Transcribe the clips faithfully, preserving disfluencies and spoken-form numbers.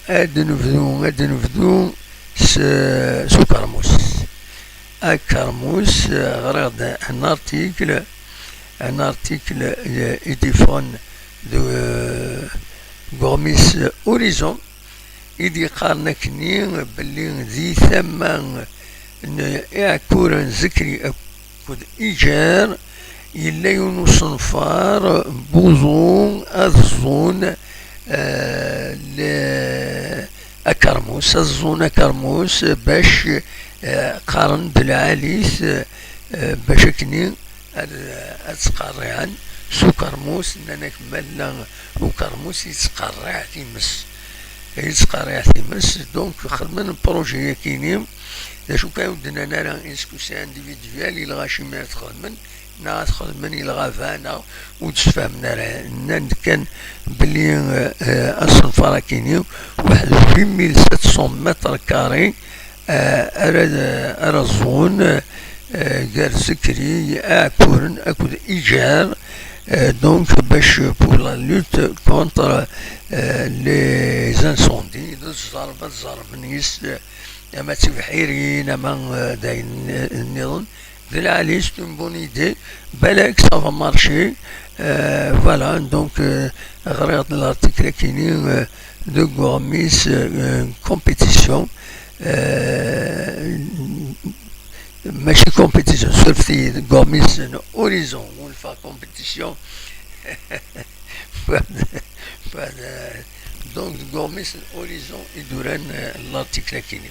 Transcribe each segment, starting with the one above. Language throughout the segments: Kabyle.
Ad nebdu, ad nebdu s, s ukermus. Akermus, eh, ɣriɣ-d un article, un article, eh, i d-iffɣen de, eh, deg uɣmis Horizon, i d-yeqqaren akkenni belli di tama n Iɛekkuren Zekri akked Iǧer, yella yiwen usenfar n wuḍu ad ẓẓun, eh, le-, akermus, ad ẓẓun akermus bac, eh, qqaren d lɛali-t, eh, bac akkenni ad, ad ttqerriɛen s ukermus, nnan-ak ma llan ukermus yettqerriɛ times, yettqerriɛ times, donc xedmen projet-akini, d acu kan ur d-nnan ara est-ce que c'est individuel, i lɣaci mi ara t-xedmen, neɣ ad t-xedmen i lɣaba, neɣ ur d-sfehmen ara, nnan-d kan belli, eh, asenfar-akini waḥed huit mille sept cents mètres carrés, eh, ara, ara ẓẓun, eh, gar Zekri, Iɛekkuren akked Iǧer, eh, donc bac pour la lutte contre, eh, les incendies, d zzerb, ad ẓerben yes, eh, ama d tibḥirin, ama, eh, d ayen, eh, nniḍen. D lɛali, c'est une bonne idée. Balak, ça va marcher. Euh, voilà, donc, euh, ɣriɣ-d l'article-akini, euh, deg uɣmis, euh, compétition. Euh, mačči compétition, surfti, deg uɣmis n Horizon, ɣunfaɣ compétition. Fad, fad, donc, deg uɣmis n Horizon i d-uran, euh, l'article-akini.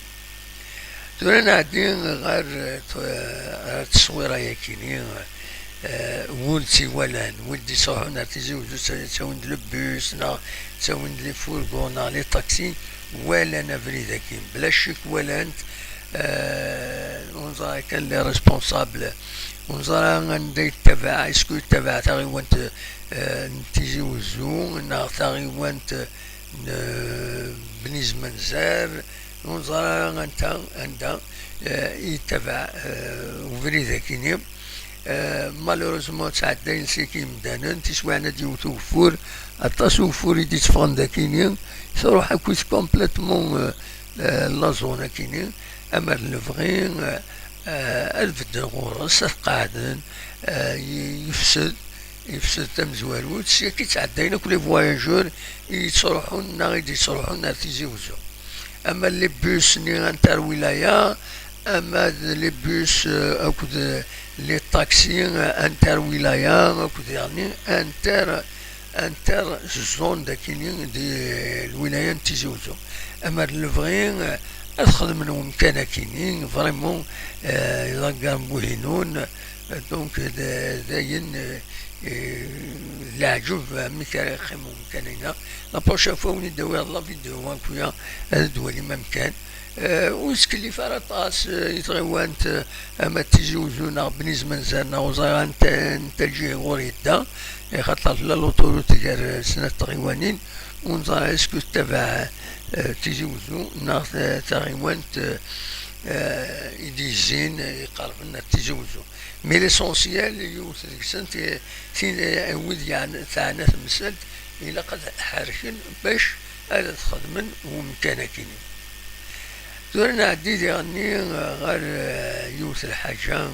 Tura nɛeddi ɣer, eh, t-, ɣer tteswira-yakini, eh, win tt-iwalan, win d-ittruḥun ar Tizi Wezzu, tta-, ttawin-d le bus, neɣ ttawin-d les fourgons, neɣ les taxis, walan abrid-agi. Bla ccek walan-t, eh, ur neẓra kan les responsables, ur neẓra anda yettabaɛ, est-ce que yettabaɛ taɣiwant, eh, n Tizi Wezzu, neɣ taɣiwant n, eh, Bni Zmanzer, ur neẓra ara anta, anda, eh, i yettabaɛ, eh, ubrid-akini. Eh, malheureusement, ttɛeddayen seg yimdanen, tiswiɛin ad d-yewwet ugeffur, aṭas ugeffur i d-itteffɣen d akini, truḥ akkit complètement, eh, eh, la zone akini, amer lebɣi, eh, eh, ad bedden ɣur-s, ad qeɛden, eh, y-, yefsed, yefsed tamezwarut, seg akka i ttɛeddayen akk les voyageurs i yettruḥun neɣ i d-yettruḥun ar Tizi Wezzu. Ama les bus-nni interwilaya, ama d les bus, eh, akked les taxis, eh, interwilaya, akked yeɛni inter, inter zone d akini di lwilaya n Tizi Wezzu. Ama d lebɣi, eh, ad xedmen wemkan akini, vraiment, eh, la gare Buhinun, eh, donc d, d ayen, eh, eh, leɛǧeb, amek ara yeqqim wemkan-ina. La prochaine fois, win i d-awiɣ la vidéo akuya, ad d-walim amkan. Eh, ur yettkellif ara aṭas, eh, i tɣiwant, eh, ama d Tizi Wezzu neɣ Bni Zmanzer neɣ ur ẓriɣ anta, anta lǧiha ɣur yedda, eh, xaṭer tella l'autoroute gar, eh, snat tɣiwanin, ur neẓra est-ce que tettabaɛ, eh, Tizi Wezzu neɣ ta-, taɣiwant, eh, eh, i d-yezzin, eh, iqerben ar Tizi Wezzu. Mais l'essentiel, yiwet deg-sent, eh, tin, eh, wid yeɛna-, teɛna temsalt, ilaq ad ḥerken bac ad xedmen wemkan-akini. Tura nɛeddi diɣenni, eh, ɣer, eh, yiwet lḥaǧa,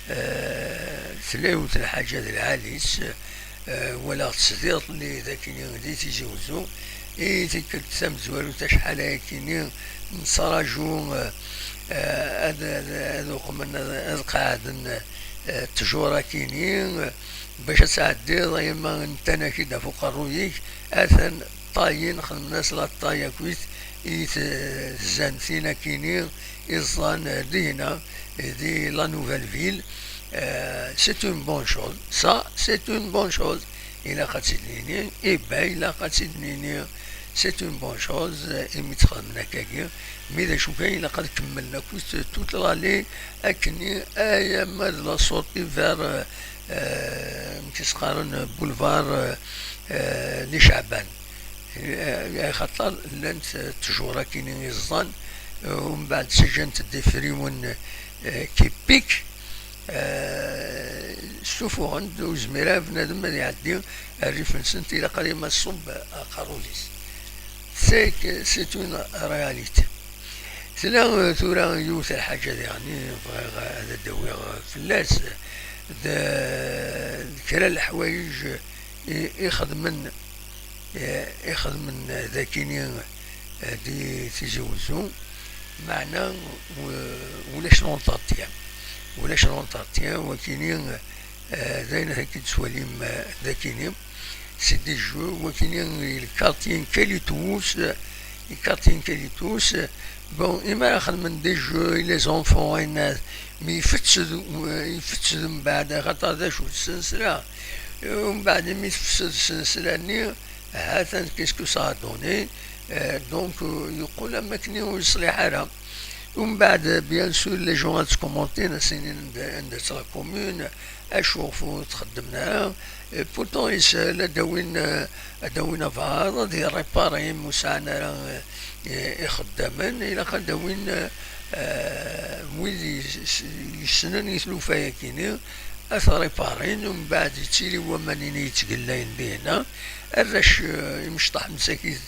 eh, tella yiwet lḥaǧa d lɛali-s, eh, walaɣ-tt diḍelli d akini di Tizi Wezzu, i tikkelt tamezwarut acḥal ayakini nettraǧu, eh, eh, ad, ad, ad uqmen, ad, ad qeɛden, eh, ttjur akini, eh, bac ad tɛeddiḍ, ama ntan-ak-id ɣef uqerruy-ik, atan ṭṭayen, xedmen-as la taille akkit i t-, tzantin akini i ẓẓan dihna di la nouvelle ville. Euh, c'est une bonne chose. Ça, c'est une bonne chose. Ilaq ad tt-id-nini, eh ben, ilaq ad tt-id-nini, c'est une bonne chose, imi tt-xedmen akkagi. Mi d acu kan, ilaq ad kemmlen akkit toute l'allée, akkenni, ay ama d la sortie vers, euh, euh, amek i s-qqaren, boulevard, euh, euh, Ni Ceɛban. Eh, axaṭer llant, eh, ttjur akini i ẓẓan, eh, umbeɛd ttaǧǧant-d ifriwen, eh, qui piquent, eh, ssufuɣen-d, ur yezmir ara bnadem ad iɛeddi rrif-nsent, ilaq ad yemma tṣubb aqerruy-is. C'est que c'est une réalité. Tella, euh, tura yiwet n lḥaǧa diɣen i bɣiɣ ad d-awiɣ fell-as, d, d kra n leḥwayeǧ i, i xedmen, i, i xedmen dagini, eh, di Tizi Wezzu, meɛna u-, ulac l'entretien. Ulac l'entretien, wakini, eh, d ayen akka i d-tettwalim, eh, dagini. C'est des jeux, wakini, le quartier n Kalitous, le quartier n Kalitous, bon, imi ara xedmen des jeux, les enfants, ayen, mi ifetted, ifetted mbeɛd, axaṭer d acu, d ssensla. Mbeɛd, imi tefsed ssensla-nni, ha-t-an, qu'est-ce que ça a donné? Euh, donc, euh, yeqqel am akken ur yeṣliḥ ara. Umbeɛd, bien sûr, les gens ad ttkumentin, ad s-inin anda, anda-tt la commune, acu ɣef ur txeddmen ara. Et pourtant, yeshel ad d-awin, euh, ad d-awin abeɛḍ, ad iripari, ma ur sɛan ara, euh, ixeddamen, ilaq ad d-awin, euh, wid yes-, yessnen i tlufa-yagini, ad t-riparin, umbeɛd yettili waman-nni yettgellayen dinna, arrac, euh, imecṭaḥ msakit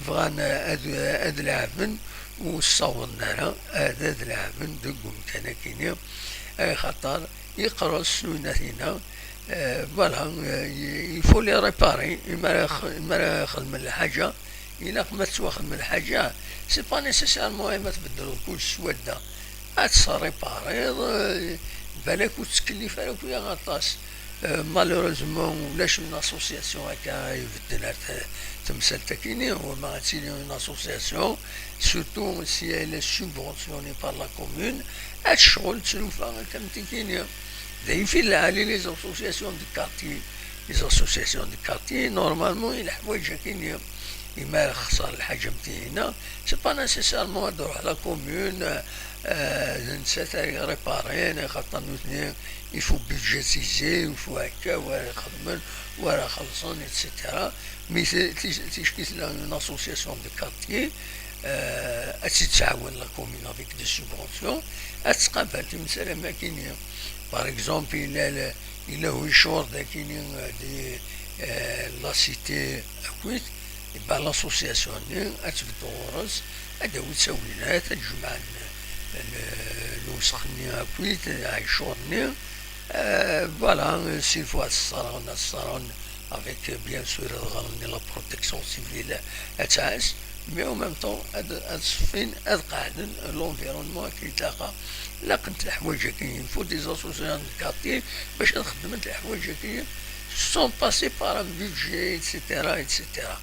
bɣan ad, ad leɛben, ur ssawḍen ara ad, ad leɛben deg umkan-akini, axaṭer yeqres uyennat-inna. Euh, voilà, euh, il faut les réparer. Imi ara x-, imi ara xedmen lḥaǧa, ilaq ma tettwaxdem lḥaǧa, c'est pas nécessairement imi tbeddleḍ kullec s wadda. Ad tesripariḍ, euh, balak ur tettkellif ara akk-, aṭas. Euh, malheureusement, ulac une association akka ibedden ar t-, temsalt-akini, wama ad tili une association, surtout si elle est subventionnée par la commune, ad tecɣel tlufa akka am tikini. D ayfin lɛali les associations de quartier. Les associations de quartier, normalement, i leḥwayeǧ akini. Imi ara xṣer lḥaǧa am tihina, c'est pas nécessairement ad ruḥ la commune, euh, d nettat ara iréparin, axaṭer nutni, il faut budgétiser, il faut akka, wa ara xedmen, wa ara xellṣen, et cetera. Mais c'est, c'est, c'est ce qui est une association de quartier, euh, ad tt-id-tɛawen la commune avec des subventions, ad tqabel timsal am akini. Par exemple, il a le, Yella ucur dagini, euh, di, euh, la cité akk-it, iban l'association-nni, ad tbeddu ɣur-s, ad d-tawi ttawinat, ad jemɛen, euh, le, lewsex-nni akk-it, aɛiccur-nni, euh, voilà, s'il faut ad sserɣen, ad sserɣen, avec, euh, bien sûr, adɣer-nni la protection civile, ad tɛass, mais en même temps, ad, ad ṣeffin, ad qeɛden l'environnement akken ilaq. Laqent leḥwayeǧ-agi, il faut des associations de quartier bac ad xeddment leḥwayeǧ-agi, sans passer par un budget, et cetera, et cetera.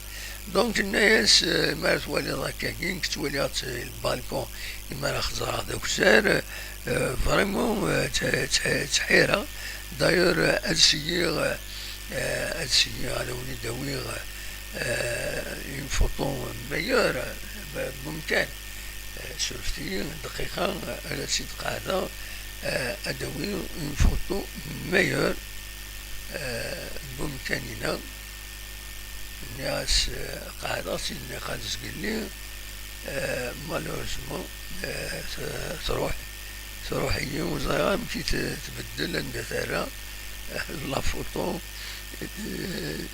Donc, tenna-yas, euh, mi ara twaliḍ akkagi, nekk ttwaliɣ-tt, euh, le balcon, imi ara xeẓreɣ d akessar, euh, vraiment, euh, tt-, tt-, ttḥireɣ. D'ailleurs, euh, ad syiɣ, euh, euh, ad syiɣ, ad awen-id-awiɣ, euh, une photo meilleure, euh, bumkan. Euh, surfet-iyi, dqiqa, euh, ad tt-id-qeɛdeɣ, euh, ad d-awiɣ une photo meilleure, euh, bumkan-ina. Nniɣ-as, euh, qeɛdeɣ-tt-id, nniɣ-as zgelli, euh, malheureusement, euh, t-, truḥ, truḥ-iyi, ur ẓriɣ amek i t-, tbeddel, anda terra, euh, la photo, euh,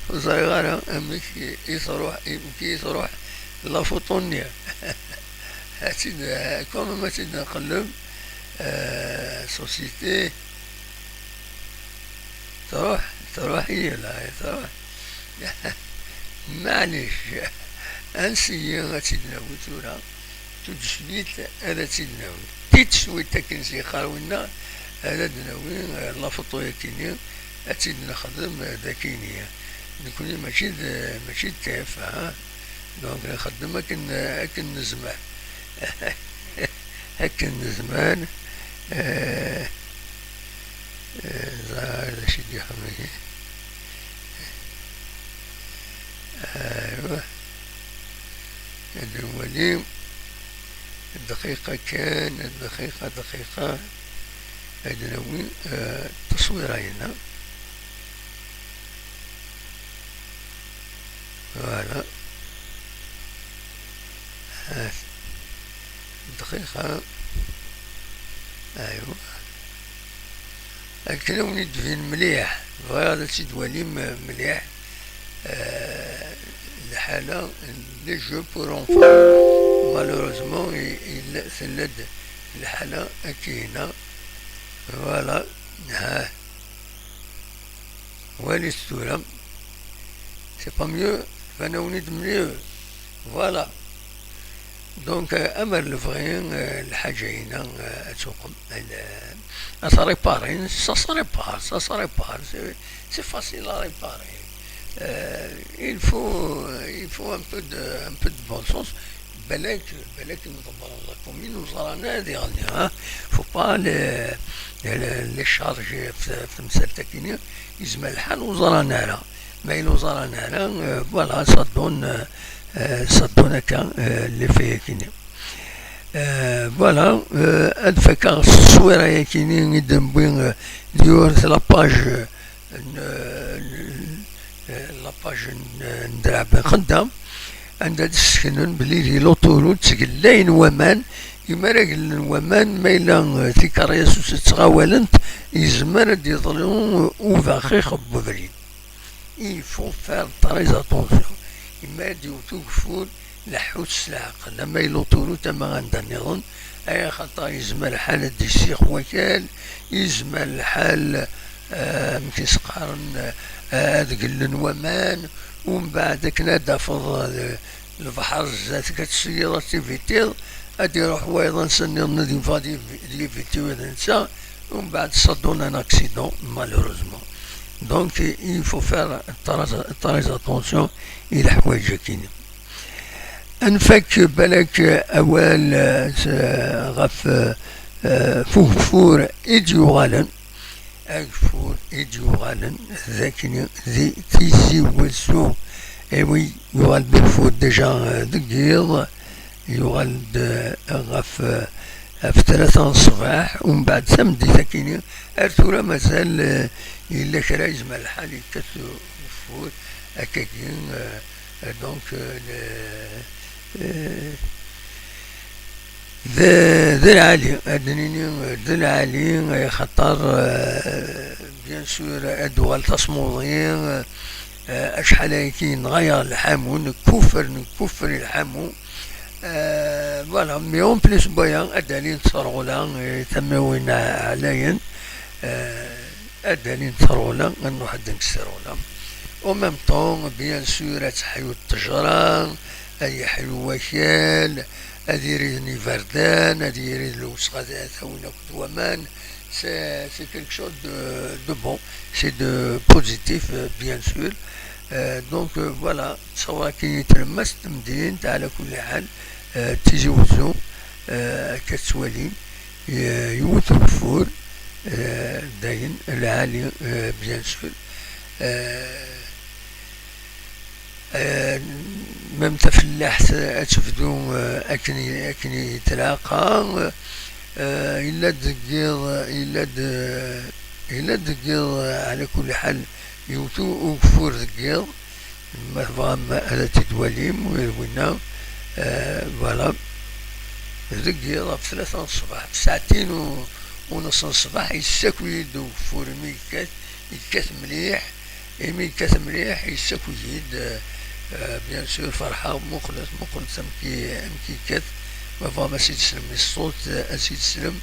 ur ẓriɣ ara amek i, i truḥ, amek i truḥ la photo-nni. Ad tt-id, quand même, ad tt-id-nqelleb, euh, société, truḥ, truḥ-iyi, la, truḥ. Maɛlic, ansi-yi ad tt-id-nawi tura, tout de suite ara tt-id-nawi. Tout de suite akken s-yeqqar winna, ara d-nawi, euh, la photo-yakini, ad tt-id-nexdem, euh, d akini. Nekni mačči d, mačči d T F A, ha? Donc nxeddem akken, akken nezmer. Akken nezmer, eh, eh, ẓer d acu i d-ixdem ihi. Aywa. Ad nwali. Dqiqa kan, dqiqa, dqiqa. Ad nawi, eh, ttaṣwira-ina. Voilà. Ha-t. Dqiqa. Aywa. Akken ad wen-id-tbin mliḥ. Bɣiɣ ad tt-id-twalim, eh, mliḥ. Eh, leḥ-, Ḥala, les jeux pour enfants, malheureusement, i- i- tella-d lḥala akkin-a. Voilà, ha. Walit tura. C'est pas mieux, tban-awen-id mliḥ. Voilà. Donc, euh, amer lebɣi, euh, lḥaǧa-ina, euh, ad tuqem. Euh, ad t-réparer, ça se répare, ça se répare. C'est, c'est facile à réparer. Euh, il faut, il faut un peu de, un peu de bon sens. Balak, balak, imḍebbren la commune ur ẓran ara diɣen, hein. Faut pas les, les, les charger ɣef, ɣef temsalt-akini, yezmer lḥal ur ẓran ara. Ma yella ur ẓran ara, euh, voilà, ça donne, euh, euh, ça donne akka, euh, l'effet-akini. Euh, voilà, euh, ad fakeɣ s tteswira-yakini i d-newwi, euh, di ɣur-s la page, euh, n, euh, la page n, n Draɛ Ben Xeddam, anda d-sseknen belli di l'autoroute ttgellayen waman, imi ara gellen waman, ma yella, euh, tikeryas ur ttɣawalent, yezmer ad d-yeḍlu ubaxix n webrid. Il faut faire très attention. Imi ad d-yewwet ugeffur, leḥḥut s leɛqel, ama i l'autoroute, ama anda nniḍen, ay axaṭer yezmer lḥal ad d-yessix wakal, yezmer lḥal, eh, amek i s-qqaren, eh, ad gellen waman, umbeɛd akken ad d-tafeḍ, eh, lebḥer zdat-k, ad tesseyyiḍ, ad tivitiḍ, ad d-iruḥ wayeḍ ansa nniḍen ad yenfeɣ d yivi-, d yivitiwen d netta, umbeɛd ça donne un accident, malheureusement. Donc, il faut faire très, très attention i leḥwayeǧ-akini. Ad nfak balak awal, eh, s-, ɣef, eh, ugeffur i d-yuɣalen. Ageffur i d-yuɣalen d akini di Tizi Wezzu. Ewi, yuɣal-d ugeffur déjà, eh, deg yiḍ. Yuɣal-d, eh, ɣef, eh, ɣef tlata n ṣṣbeḥ, umbeɛd tameddit akini, ar tura mazal, eh, yella kra yezmer lḥal yekkat ugeffur akkagi, eh, donc, eh, le, eh, d, d lɛali, ad d-nini, eh, d lɛali, eh, axaṭer, eh, bien sûr, ad d-tuɣal tasmuḍi, eh, eh, acḥal ayagi yenɣa-yaɣ lḥamu, nekkufer, nekkufer i lḥamu. Eh, voilà, mais en plus n waya, ad d-alint terɣula, eh, tamiwin ɛlayen, eh, ad d-alint terɣula, ad nruḥ ad d-nekkes terɣula. En même temps, bien sûr, ad teḥyu ttejra, ad yeḥyu wakal, ad iriden iberdan, ad yirid lewsex, ad, ad tawin akk d waman, c'est, c'est quelque chose de, de bon, c'est de positif, euh, bien sûr. Euh, donc, euh, voilà, تصور كي تلمست مدينة على كل حال، euh, تيجي وزو، euh, كتسوالي، euh, يوت الفور، euh, داين العالي، euh, bien sûr. Euh, Eh, même tafellaḥt ad tebdu, eh, akken i, akken i tlaqa. Eh, yella-d deg yiḍ, yella-d, yella-d deg yiḍ, eh, ɛla kulli ḥal, yewwet u-, ugeffur deg yiḍ. Ma tebɣam ad t-id-twalim, ula d winna, eh, voilà. Deg yiḍ ɣef tlata n ṣṣbeḥ, f saɛtin u, u nneṣ n ṣṣbeḥ, yessaki-d ugeffur imi yekkat, yekkat mliḥ. Imi yekkat mliḥ, yessaki-d, eh, bien sûr, ferḥeɣ, muqlet, muqlet amek i, amek yekkat. Ma tebɣam ad s-id-teslem i ṣṣut, eh, ad s-id-teslem.